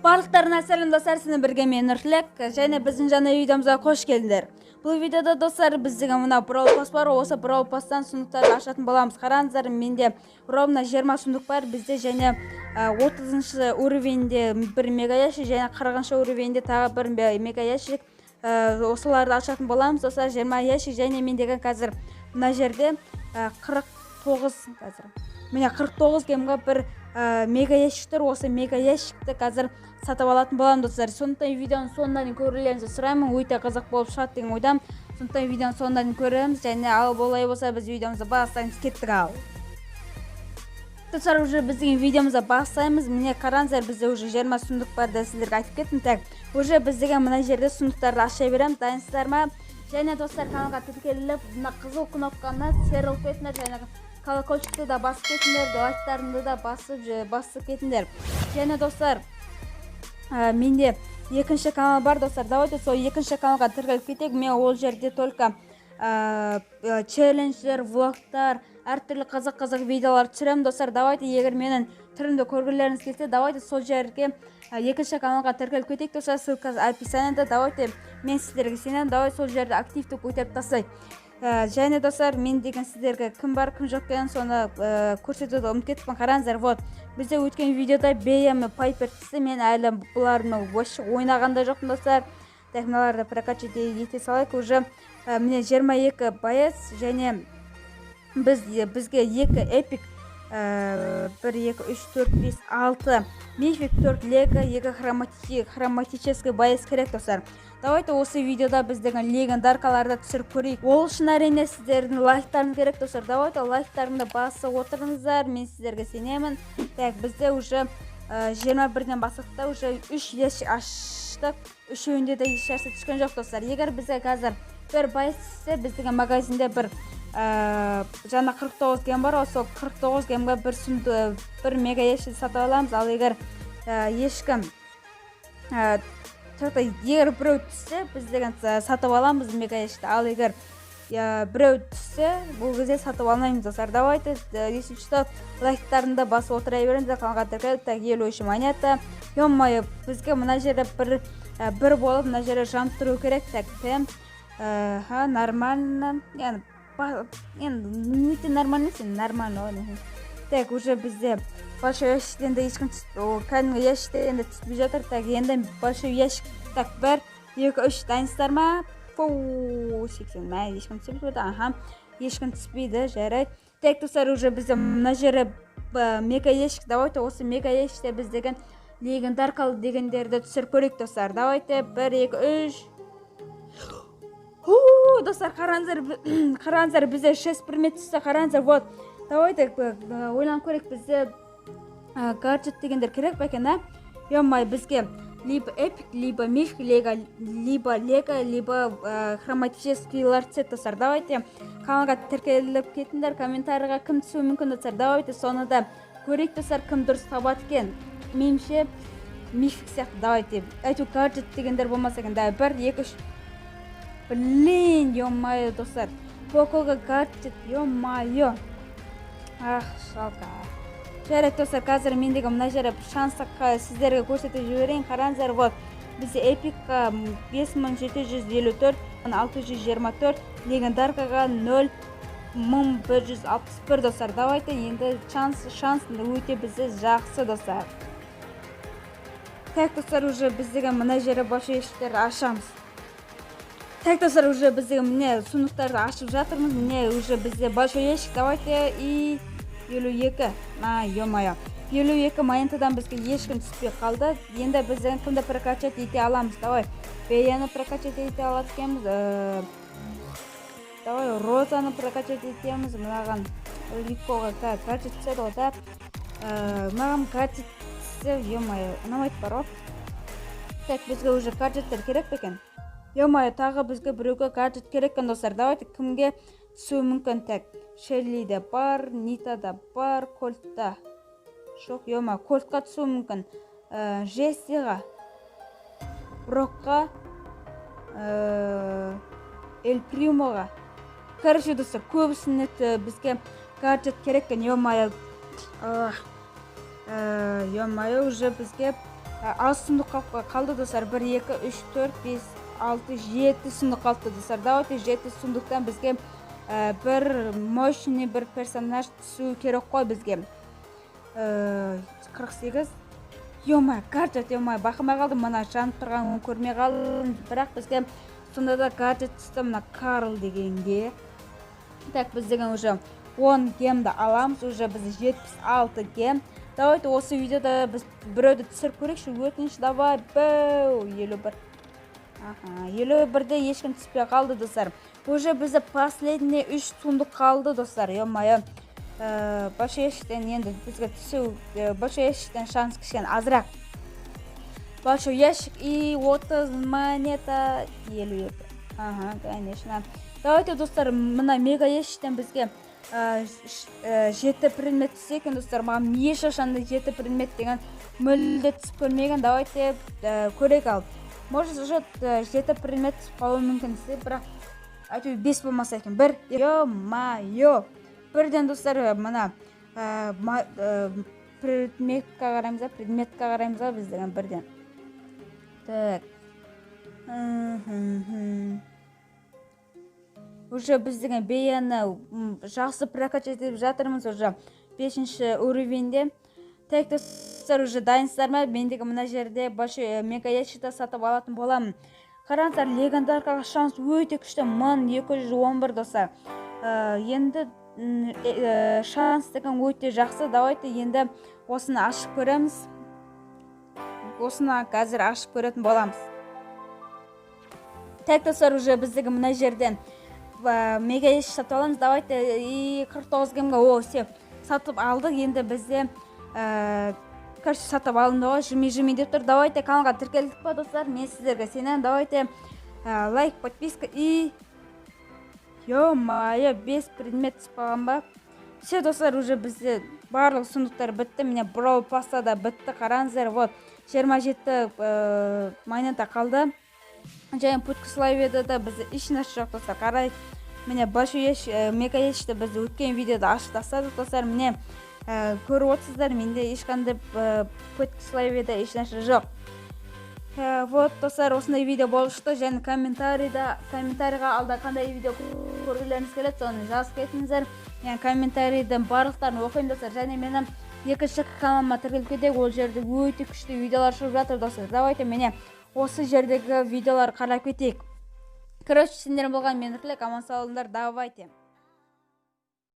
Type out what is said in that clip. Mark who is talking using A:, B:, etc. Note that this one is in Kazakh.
A: Барлықтарына сәлем, достар! Сіздермен бірге мен, Нұртілек, және біздің жаңа видеомызға қош келдіңдер. Бұл видеода, достар, біз деген мына Brawl Pass бар, осы Brawl Pass'тан сундуктарды ашатын боламыз. Қараңыздар, менде ровно 20 сундук бар бізде және 30 уровеньде бір мега ящик және 40 уровеньде тағы бір мега ящик, осыларды ашатын боламыз, достар. 20 ящик және мен деген қазір мына жерде 49, қазір міне 49 гемға бір мега ящик тұр. Осы мега ящикті қазір сатып алатын боламын, достар. Сондықтан видеоның соңына дейін көрулеріңізді сұраймын, өте қызық болып шығады деген ойдамын. Сондықтан видеоның соңына дейін көреміз және ал олай болса, біз видеомызды бастаймыз. Кеттік! Ал, достар, уже біздің видеомызды бастаймыз. Міне, қараңыздар, бізде уже 20 сундук бар деп сіздерге айтып кеттім. Так, уже біз деген мына жерде сундуктарды аша береміз. Дайынсыздар ма? Және, достар, каналға тіркеліп, мына қызыл кнопканы серіліп кетіңдер және колокольчикті да басып кетіңдер, лайктарыңды да басып кетіңдер. Және, достар, менде екінші канал бар, достар. Давайте сол екінші каналға тіркеліп кетейік. Мен ол жерде только челлендждер, влогтар, әртүрлі қызық қызық видеолар түсіремін, достар. Давайте, егер менің түрімді көргілеріңіз келсе, давайте сол жерге, екінші каналға тіркеліп кетейік, достар. Ссылкасы описанияда. Давайте, мен сіздерге сенемін, давай сол жерде активті көтеріп тастайық. Және, достар, мен деген сіздерге кім бар, кім жоқ екенін соны көрсетуді ұмытып кетіппін. Қараңыздар, вот бізде өткен видеода Бея мен Пайпер түсті. Мен әлі бұлармен вообще ойнаған да жоқпын, достар. Так, мыналарды прокачать ете салайық. Уже міне, 22 боец және бізге екі эпик, бір, екі, үш, төрт, бес, алты мифик, төрт лего, екі хроматический боец керек, достар. Давайте осы видеода біз деген легендаркаларды түсіріп көрейік. Ол үшін, әрине, сіздердің лайктарыңыз керек, достар. Давайте лайктарыңды басып отырыңыздар, мен сіздерге сенемін. Так, бізде уже 21-ден бастық та, уже үш ящик аштық, үшеуінде де ешнәрсе түскен жоқ, достар. Егер бізге қазір бір боец түссе, біздің магазинде бір жаңа 49 гем бар ғой, сол 49 гемге бір сүмді, бір мега ящик сатып аламыз. Ал егер ешкім тоқта, егер біреу түссе, біз деген сатып аламыз мега ящикті. Ал егер біреу түссе, бұл кезде сатып алмаймыз, достар. Давайте, если что, лайктарыңды басып отыра беріңіздер, каналға тіркеліп. Так, 53 монета. Е мое, бізге мына жерде бір болып, мына жерде жанып тұру керек. Так, пем, ха, нормально. Яғни енді өте нормально емес, енді нормально ғой. Так, уже бізде большой ящиктен де ешкім о, кәдімгі ящиктен де түспей жатыр. Так, енді большой ящик. Так, бір, екі, үш, дайынсыздар ма? Фу, 80. Мә, ешкім түспейді. Аха, ешкім түспейді, жарайды. Так, достар, уже бізде мына жері мега ящик. Давайте осы мега ящикте біз деген легендаркалы дегендерді түсіріп көрейік, достар. Давайте, бір, екі, үш. Ху, достар, қараңыздар, қараңыздар, бізде шесть предмет түсті. Қараңыздар, вот. Давайте ойланып көрейік, бізде гаджет дегендер керек па екен, а? Е, бізге либо эпик, либо мифик, либо лего, либо хроматическийлар түседі, достар. Давайте каналға тіркеліп кетіңдер, комментарийға кім түсуі мүмкін, достар. Давайте соны да көрейік, достар, кім дұрыс табады екен. Меніңше, мифик сияқты. Давайте, әйтеуір гаджет дегендер болмаса екен. Давай, бір, екі, үш. Блин, ё-моё, достар, Покоға гаджет, ё-моё. Ах, жалко. Жарайды, достар, қазір мен деген мына жерде шансқа сіздерге көрсетіп жіберейін. Қараңыздар, вот бізде эпикқа 5754, 624, легендаркаға 0 1161, достар. Давайте енді шанс өте бізде жақсы, достар. Так, достар, уже біз деген мына жерде большой ящиктерді ашамыз. Так, достар, уже біз деген міне сундуктарды ашып жатырмыз. Міне, уже бізде большой ящик. Давайте, и 52. А, ё-моё, 52 монетадан бізге ешкім түспей қалды. Енді біз деген кімді прокачать ете аламыз? Давай Беяны прокачать ете алады екенбіз. Давай Розаны прокачать етеміз. Мынаған, Рикоға гаджет түседі ғой да. Маған гаджет түссе, ё-моё, ұнамайды бар ғой. Так, бізге уже гаджеттер керек пе екен? Ё-моё, тағы бізге біреуге гаджет керек екен, достар. Давайте, кімге түсуі мүмкін? Так, Шеллиде бар, Нитада бар, Кольтта жоқ. Ё-моё, Кольтқа түсуі мүмкін, Джессиға, Брокқа, Эль Примоға. Короче, достар, көбісіне бізге гаджет керек екен. Ё-моё, ё-моё, уже бізге Аз сундук қалды, достар. 1, 2, 3, 4, 5, 6, 7 сундук қалыпты, достар. Давайте, жеті сундуктан бізге бір мощный бір персонаж түсу керек қой бізге. 48, ё, гаджет, ё, байқамай қалдым, мына жанып тұрғанын көрмей қалдым. Бірақ бізге сонда да гаджет түсті, мына Карл дегенге. Так, біз деген уже 10 гемді аламыз, уже біз 76 гем. Давайте, осы видеода біз біреуді түсіріп көрейікші, өтініш. Давай, бәу, 51. Аха, 51-де ешкім түспей қалды, достар. Уже бізде последний үш сундук қалды, достар. Ё мое, большой ящиктен енді бізге түсу, большой ящиктен шанс кішкене азырақ. Большой ящик и 30 монета, 52. Ага, конечно. Давайте, достар, мына мега ящиктен бізге жеті предмет түссе екен, достар. Маған ешқашан да жеті предмет деген мүлде түсіп көрмеген. Давайте, көрейік. Ал может, уже жеті предмет түсіп қалуы мүмкін десе, бірақ әйтеуір бес болмаса екен. Бір, ё мое, бірден, достар, мына предметқа қараймыз ба, предметқа қараймыз ба біз деген бірден. Так. Уже біз деген Беяны жақсы прокачать етіп жатырмыз, уже бесінші уровеньде. Так, достар, уже дайынсыздар ма? Мен деген мына жерде большой мега ящикті сатып алатын боламын. Қараңыздар, легендаркаға шанс өте күшті, 1211, достар. Енді шанс деген өте жақсы. Давайте, енді осыны ашып көреміз, осыны қазір ашып көретін боламыз. Так, достар, уже біздегі мына жерден мега ящик сатып аламыз. Давайте, и 49 гемге. О, все, сатып алдық. Енді бізде короче, сатып алынды ғой. Жми, жми деп тұр. Давайте, каналға тіркелдік па, достар? Мен сіздерге сенемін. Давайте, лайк, подписка. И ё мое, бес предмет түсіп қалған ба? Все, достар, уже бізде барлық сундуктар бітті. Міне, Бравл Пасста да бітті, қараңыздар. Вот, 27 монета қалды. Және Путь к славеда да бізде ешнәрсе жоқ, достар. Қарай, міне, большой ящик, мега ящикті біз өткен видеода ашып тастадық, достар. Міне, көріп отырсыздар, менде ешқандай Путь к славеда ешнәрсе жоқ. Вот, достар, осындай видео болып шықты. Және комментарийға алда қандай видео көргілеріңіз келеді, соны жазып кетіңіздер. Мен комментарийдің барлықтарын оқимын, достар. Және менің екінші каналыма тіркеліп кетейік, ол жерде өте күшті видеолар шығып жатыр, достар. Давайте, міне, осы жердегі видеолар қарап кетейік. Короче, сендер болған мен, Нұртілек. Аман сау болыңдар, давайте.